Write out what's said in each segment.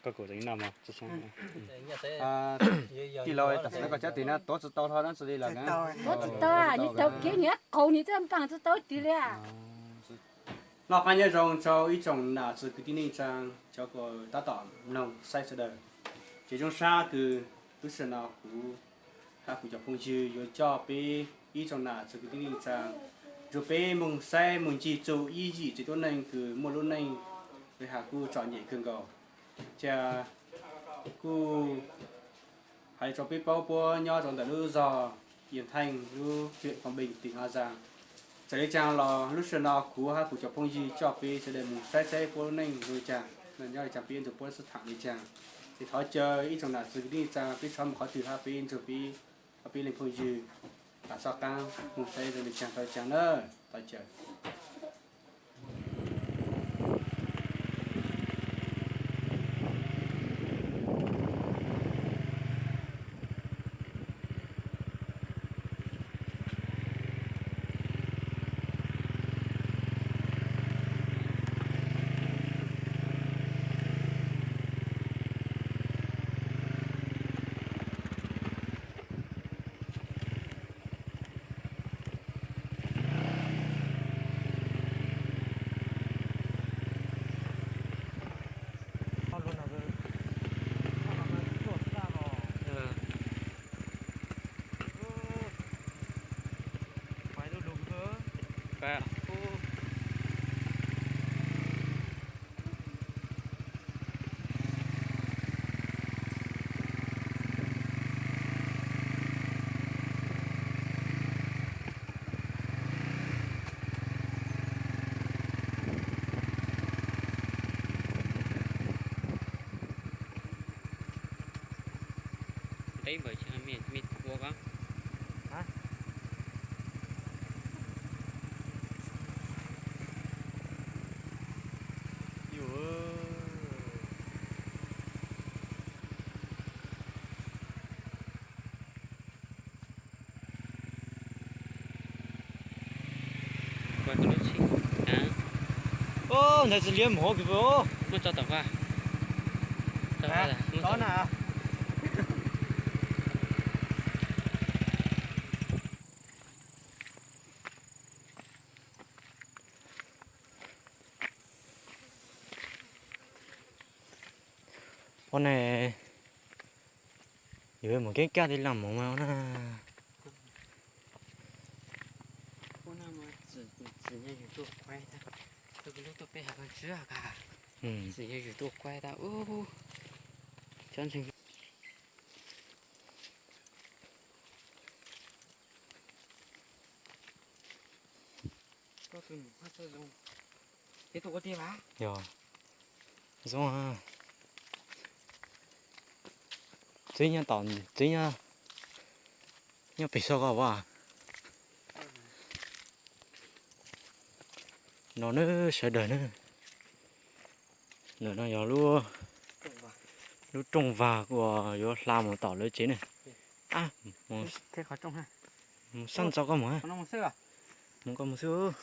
Koj kuv noj mog. Tij laug, tam sim no koj cab tes na, tuav tsis tau hlo dab tsi li lawm na. Tuav tsis tau, nws taug kev nws qaug nws twb npaaj tsis tau tig li. Noj qab nyob zoo rau ib tsoom nam txiv kwv tij neej tsaa, cov uas tab tom mloog saib sawv daws. Ces zoo sab kws lub sij hawm no kuv hab kuv cov phooj ywg yuav coj peb ib tsoom nam txiv kwv tij neej tsaa nrug peb moog saib moog ncig txug ib yim tsev tuab neeg kws muaj lub neej li has kuj txom nyem kawg nkaus. Ces kuj hais rau peb paub puab nyob rau ntawm lub zog Yia Theej, lub huyện Quảng Bình, tỉnh Hà Giang. Txawm li caag los lub sij hawm no kuv hab kuv cov phooj ywg coj peb sawv daws mus saib saib puab lub neej zoo li caag, nyob li caag, peb yuav nrug puab sib tham li caag. Ces thov caw ib tsoom nam txiv kwv tij neej tsaa peb txhob mus qhov twg hab peb nrug peb, peb leej phooj ywg tas txoj qaab mus saib zoo li caag tau li caag na. Thov caw. Teb npawm me ua ko. Ntawd tsis liab mov kws. Ua ne, yus mus keeb kaj tib lam mus mas na. Yog, zoo. Txwv nyob tom, txwv nyob, nyob pem saum ko as. No nawb sawv daws nawb. Ntawm no yog lub, lub rooj vag uas yuav hla mus tom lawv tsev ne. Mus xab ntxov koj mus, mus koj mus xwb.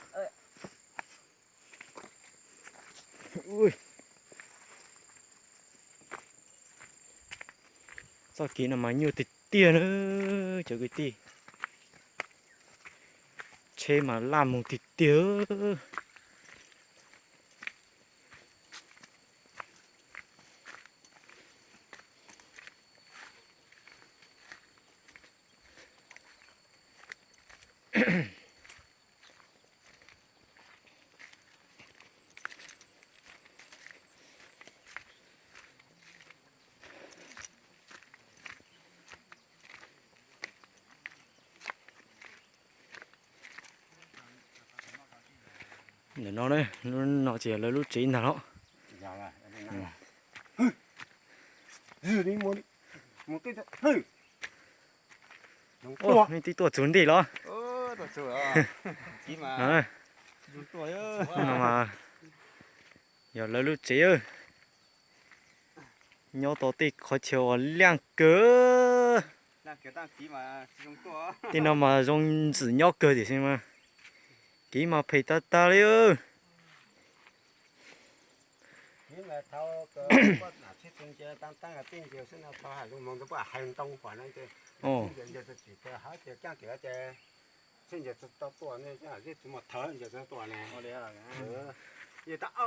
Txoj kev no mas nyuaj tiag tiag na cov kwv tij. Tsheb mas laj mus tiag tiag. Ntawm no, lub no ces yog lawv lub tsev ntag los. Nej twb tuaj txug ntej los. No mas yog lawv lub tsev. Nyob tau tej qhov chaw uas liaj kawg. Tej no mas zoo ntxim nyob kawg tiam sis mas kev mas phem tag tag li. Ib mas thau poj nam txhij txhua nce taab taab tej nce xwb no, thau has zoo moog ntawd poj hais ntoo pom no ces txhij nce nce txhua txhij ces hab ces caaj tias ces txhij nce txhua tau tuaj ne, txhij txhua muaj thawv nce txhua tuaj ne.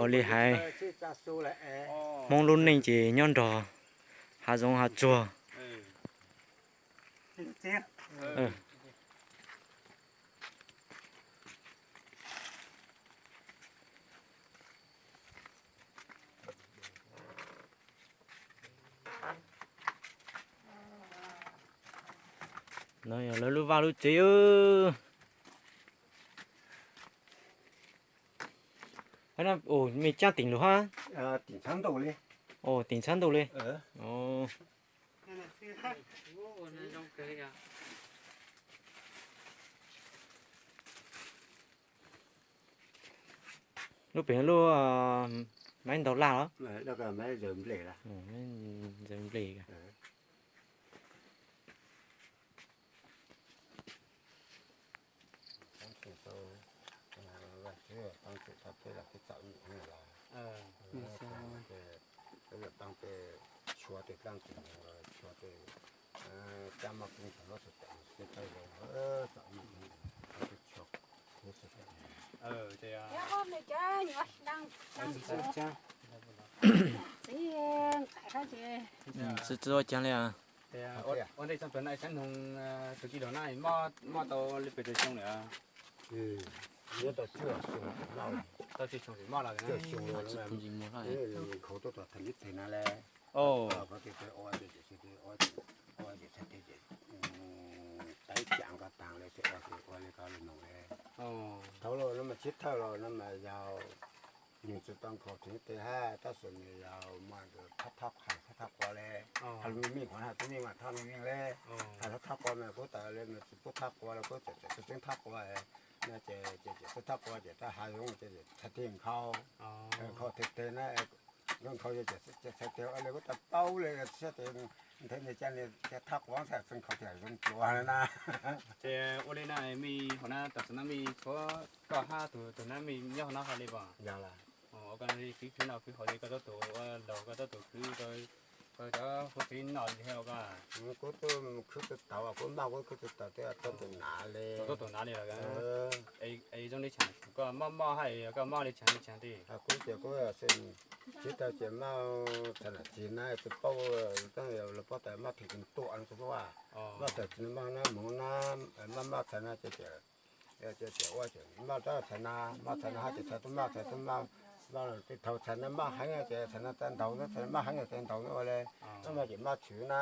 Ua li hais, Hmoob lub neej ces nyob nrog hav zoov hav tsuag. No yog lawv lub vaj lub tsev. Mej caaj tim lug hab? Tim txhab ntuj li. Tim txhab ntuj li. Lub pem lub maiv ntau laj los? Ntawd nplej. Tshuav tej dlaaj tug, tshuav tej caj maj koob tug lub xwm tau zoo, txom nyem, tshuav kuv xwb. Txiv txiv ua caag li. Ua ntej txog tug na, saib noog tug tij laug na, mob tau li pes tsawg xyoo lawm? Tau tsib xyoo mob lawm. Nkhaus tuaj tom thav ib teg na le. Ua ces txhais tes ces tawv cam ko taag le, ua li ko li moog le. Thaum los no mas sib thawj los no mas yog nws tsi tau nkhaus thav ib teg hab, tab sis nws yog mas thab thab qhuav, thab thab quav le. Hab lug mej qhuav na, tub mej mas thab mej le. Hab thab thab quav mas kuv tas le mas tsi pub thab quav le, kuv tseem tseem tseem tseem thab quav na ces ces ces tub thab quav ces tab hav zoov ces txhais tes nkhaus, nkhaus teg teg na, nkhaus nkhaus ces txhais tes ua le kuv tas paub le, txhais tes nthe nthe ca le ces thab quav txhais tes nkhaus ces zoo dlua le na. Ces ua li na mej hauv na, tam sim no mej tshuav koj hab tug tug na mej nyob hauv no hab li os? Yog lawm. Koj khwv khwv no khwv hauv li, koj tuaj tus ua laug, koj tuaj tus khwv rau koj cov huab tsev noj li thiab los koj? Kuv tuaj khwv tau tau, kuv maj kuv khwv tau tau thiab, tuaj tus nav li. Tuaj tus nav li los? Es zoo li chaam koj mob mob hab koj mob li chaam li chaam ti? Kuv ces kuv sib tau ces maj txhais nam txhais na tsi paub, tab sis lawv paub tas maj them kws tuam no tsi paub a. Maj txhais tsi maj na, moog na, maj maj txhais na ces ces ua ces maj tab txhais na, maj txhais na hab ces txhais tub maj txhais tub maj, maj tej thaum txhais na maj heev ces txhais na tas ntaus na, txhais na maj heev ces tas ntaus na ua le. Maj maj ces maj tshwm na,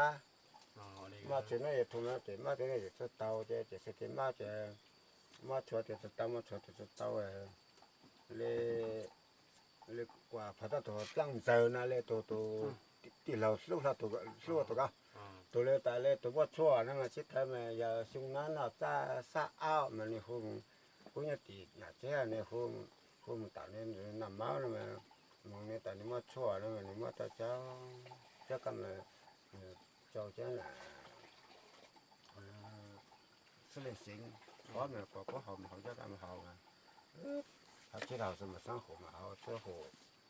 maj tshwm na es thaum no ces maj tshwm na ces txhais tau ces ces txhais tes maj ces maj tshua ces txhais tau, maj tshua ces txhais tau le. Li kuas phaj tab tus dlaaj ntxawg na le, tus tus tij laug Hlub, Hlub tus ko, tus le tas le tus muaj tshuaj no mas sib thawj mas yog xyoo na noj txaj xab ab mas nws hu, kuv nyob tim nam tsev nws hu, hu mus tom noj mov no mas, moog nws tas nws muaj tshuaj no mas nws muab tau cov, cov ko mas, cov cov xwb le xeev, qhov mas kuas kuv haus mas haus, cov ko mas haus mas, haus tsis haus xwb mas xab hum mas haus tsis hum,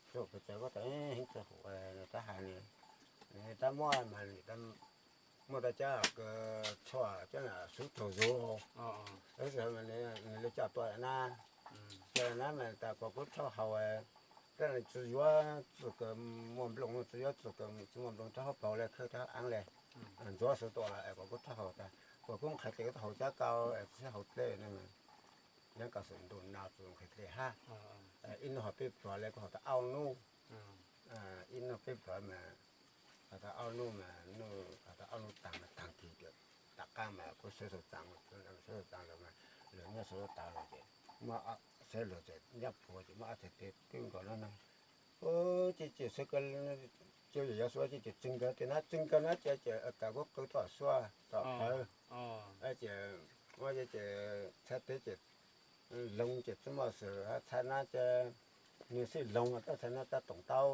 tsis hum pes tsawg kuv tas heev tsis hum, tab has nws, nws tab muab mas nws muaj tau cov ko tshuaj cov na suv tsaug zug, nws li coj tuaj na, coj na mas tas kuas kuv txhob haus, tab nws tsi yuav txuj kaws muaj nplooj, tsi yuav txuj kaws tsi muaj nplooj rau hauv paug le, khawb rau hauv aav le, ntxuav xwb tuaj es kuas kuv txhob haus tas, kuas kuv nqhis tes kuv txhob haus cov ko, txhob haus dlej ne. Nyob ko xwb ntuj no txus nqhis dlej hab, ib nub ho peb pluag le kuv haus tas ob nub, ib nub peb pluag mas, haus tas ob nub mas, haus tas ob nub taag mas taag kis tias, tom qaab mas kuv sawv xov txav, sawv xov txav lawm mas, luag nyob sawv xov txav lawm ces, muab sawv luag ces nyob puag ces muab ob txhais tes twb nkaus no no. Ces ces sawv ko, ces yog sua ces ces txwv nkawd tes na, txwv nkawd na ces ces tas kuv qw tom sua tom plawv, ces muab ces txhais tes ces loog ces tsi muaj xwm, txhais na ces nws xij loog mas tab txhais na tab toom tau.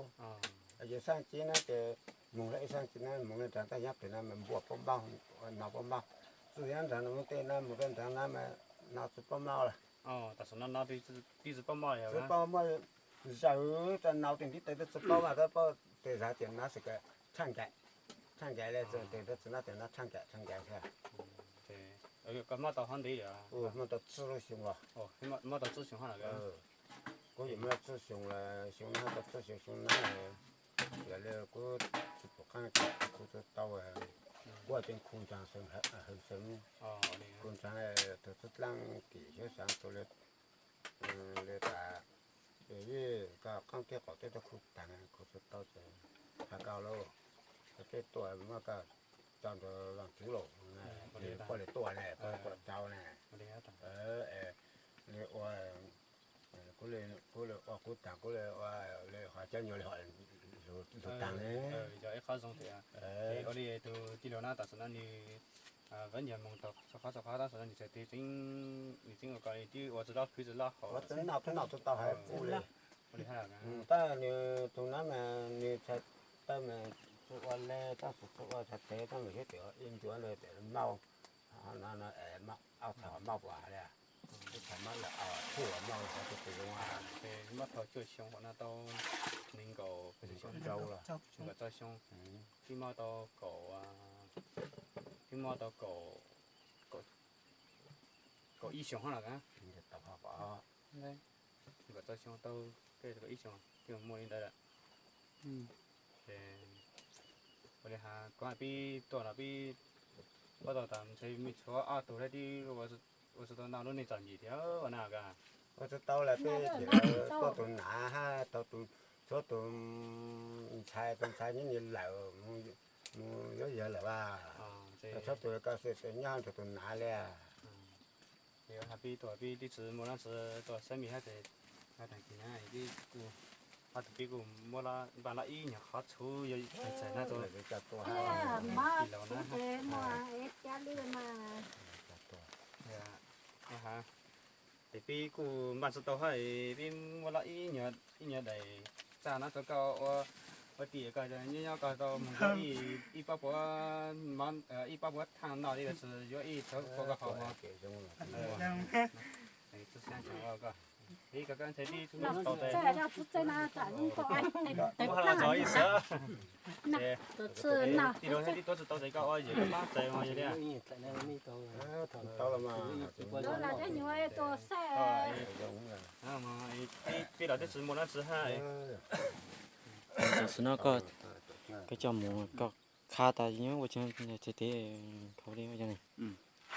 Ces saab ci na ces moog le ib saab ci na moog le nraag tab nyob pem na mas npuaj puab maj, no puab maj, tsi nyob nraag no moog tej na moog le nraag na mas no tsi puab maj lawm. Tsi puab maj, Zaws tau nau tes ntiv tes tau tsi paub mas tau paub tes zaws tias nab xwm ka tshaj ncaim, tshaj ncaim le tau tsi nab tias nab tshaj ncaim tshaj ncaim xwb. Koj muab tau hov ntiv, muab tau tsib lub xyoo los, muab tau tsib xyoo hov los. Kuv yim muab tau tsib xyoo los xyoo nab tau tsib xyoo xyoo nab. Yog li kuv tsis pum qeej kuv tsis tau, kuv tseem khu ntsaag hwv xeev, khu ntsaag tug tub dlaab tim xyoob xaav tau li, li tas, yog koj qeej teb qaum teb tau khu taag kuv tsis tau ces has koj lauj, koj teb tuaj muab koj tso ntawm vaaj tswv lauj, koj li tuaj le, koj tuaj tau ne, li ua, kuv li ua kuv taag kuv li ua li qhov cov nyuag li lug taag ne. Ua li tus tij laug na tam sim no nws, vaj nyuag moog tau txhua qhov txhua qhov tab sis no nws txawm tig tseeb, nws tseeb ua ko li twb ua tsis loj khwv tsis loj hauv, ua tsis noj tsis tau hais kuv li. Tab nws tus nab mas nws txhais tau mas tsi ua le tab sis tsi ua txhais tes tab mas xyov tias ib ncuav le tias mauj, no es ob txhais mauj puas hais li, ib txhais mauj lawm, thuj mauj xyov tus twg zoo. Muab tau cuaj xyoo hov no tau nees nkaum, nees nkaum rau xyoo, twb muab tau kaum, twb muab tau kaum, kaum ib xyoos hov no, kaum txog xyoo tau, kaum ib xyoos twb muaj li ntawd lawm. Ua li has koj pib tuaj los pib, pab tau tas ntshe me tshuav ob tug thiab twb ua tsis tau no lub neej txom nyem thiab ua na koj. Ua tsis tau lawm peb tuaj tus nav hab tau tus, tshuav tus ntxhais, tus ntxhais nyob nyias lawm, mus yuav yawg lawm as. Tshuav tus koj xwb nyob nrug tus nav li. Peb tuaj peb twb tsis muaj dlaab tsi tuaj saib mej hab ces, tag kis na peb kuj, ob tug peb kuj muab npaj lab ib nyuag qhov txhuv yuav txais na rau, ces peb kuj npaj tsis tau hab peb muab lab ib nyuag daim txaj na rau koj ua, ua tim koj nyob nyob koj tau moog ib pab puav, ib pab puav thaaj noj li lawm tsis yuav ib txhab ua koj haus mog. Tij laug thiaj tib tuav tsis tau ces koj ua yawg koj pab txais mog yog li. Peb los twb tsis muaj dlaab tsi hab. Tam sim no koj, koj coj mus koj qha tas ua txhais tes hauv li ua li.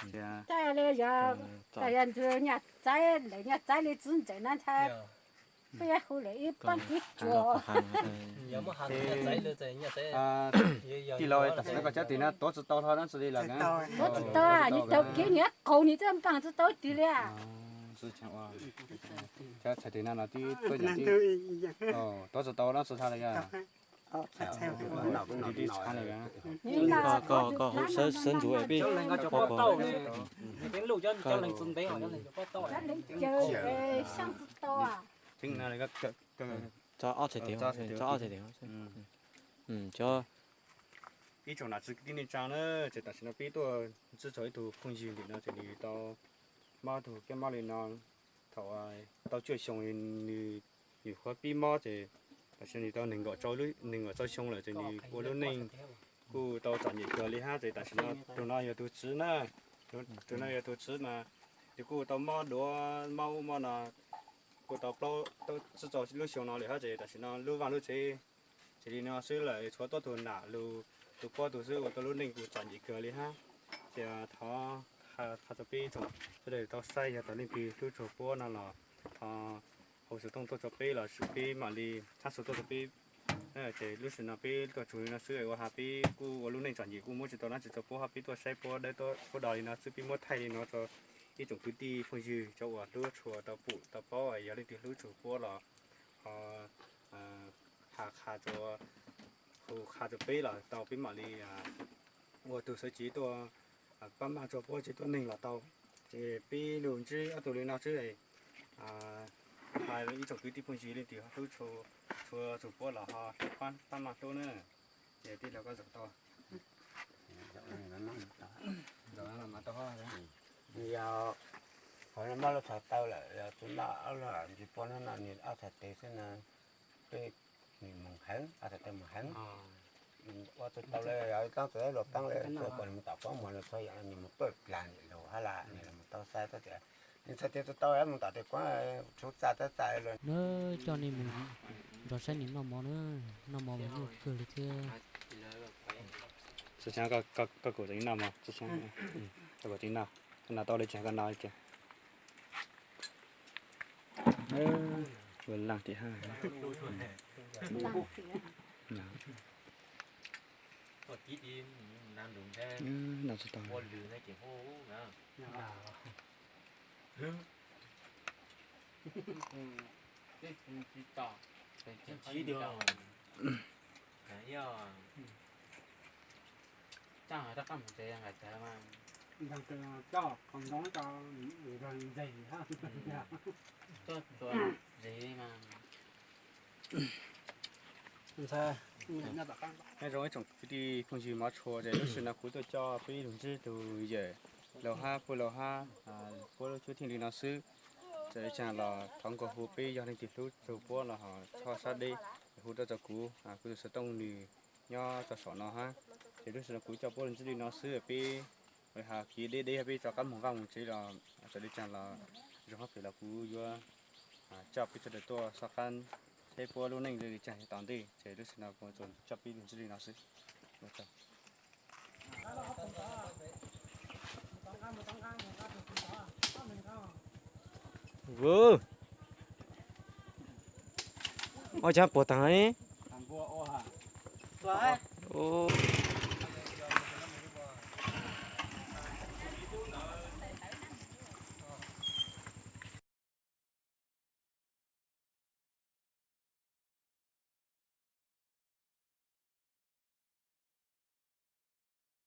Txhais li yog, yog ntshe nyaj txaib lawm, nyaj txaib li txiv ntxawm na ntshai, peb yuav hu lawm ib paab kev tsuas. Tij laug, tam sim no koj cov tes no tuav tsis tau hlo dlaab tsi li lawm na? Tuav tsis tau, nws taug kev nws qaug nws twb npaaj tsis tau ib tug li. Txhais tes no no twb tuav tsis tau dlaab tsi hlo li. Koj hu sawv ntxuv peb, tso ob txhais tes, tso ob txhais tes. Ib tsoom nam txiv kwv tij neej tsaa na, ces tam sim no peb tuaj ntsib txog ib tug phooj ywg ntawm no ces nws tau mob tug kab mob li no thaum tau cuaj xyoo, nws, nws qhuav pib mob ces tam sim no nws tau nees nkaum, nees nkaum rau xyoo lawm ces nws ua lub neej kuj tau txom nyem kawg li hab ces tam sim no tus no yog tus txiv na, tus no yog tus txiv mas nws kuj tau mob duav mob ub mob no kuj tau plaub, tau tsib rau lub xyoo no lawm hab ces tam sim no lub vaj lub tsev ces li no xwb lawm, tshuav tuab tug nam lug, tus puab tug xwb ua tau lub neej kuj txom nyem kawg li hab. Ces thov qha rau peb tsoom sawv daws tau saib, yog tau leej twg hlub tshua puab no los thov hau xov tooj tuaj rau peb los peb mam li hab xov tooj rau peb. Ces lub sij hawm no peb tuaj tsuas li no xwb, ua has peb kuj ua lub neej txom nyem kuj muab tsis tau dlaab tsi rau puab hab, peb tuaj saib puab dawb puab do li no xwb, peb muab thaij li no rau ib tsoom kwv tij phooj ywg cov uas hlub tshua tau pum tau paub, yog leej twg hlub tshua puab los ho has qha rau, hu qha rau peb los tau, peb mam li ua tug sawv cev tuaj pab mag rau puab tsev tuab neeg los tau. Ces peb lug ntsib ob tug li no xwb, hais ib tsoom kwv tij phooj ywg leej twg hlub tshua tshua puab los ho pab mag hlub na. Ces tij laug koj zaum tau, zaum no mas tau, yog Qhov no maj lub txhais taw lawm, yog tus noj ob lub ntsis pua no nws ob txhais tes xwb na, peb nws mus heev, ob txhais taw mus heev. Ua tus tau lawm, yog txob txawv luag teeb lawm, txhua kom nws mus tom poob muag los txhua yam nws mus tuaj plag niam laus hab las nws los mus tau xaiv tab tias nws txhais tes tau tau mus tom tes kuv tshub txaj tab txaj los. Nws coj nej mus nrog saib nws noj mov na, noj mov mas nyuaj kawg li thiab. Koj kuv tseem noj, koj kuv tseem noj, koj noj tau li cas koj noj li cas. Ua laj tim hab. Noj tsis tau. Nyob zoo ib tsoom kwv tij phooj ywg mov tshua, ces lub sij hawm no kuv tuaj coj peb ib lug ntsib tus yawm laus hab puab laus hab, puab lub cuab theej li no xwb. Txawm li cas los thov nkaus hu peb yog leej twg hlub txug puab los ho txhob sab deb, hu tuaj rau kuv, kuv tus xov tooj nws nyob rau saum no hab. Ces lub sij hawm no kuv coj puab lug ntsib li no xwb, peb has kev deb deb peb rov qab moog vaj moog tsev los txawm li cas los zoo hab phem los kuv yuav coj peb sawv daws tuaj sab qab saib puab lub neej li cas tom ntej. Ces lub sij hawm no kuv tsuas coj peb lug ntsib li no xwb. Ua cas puag taag li.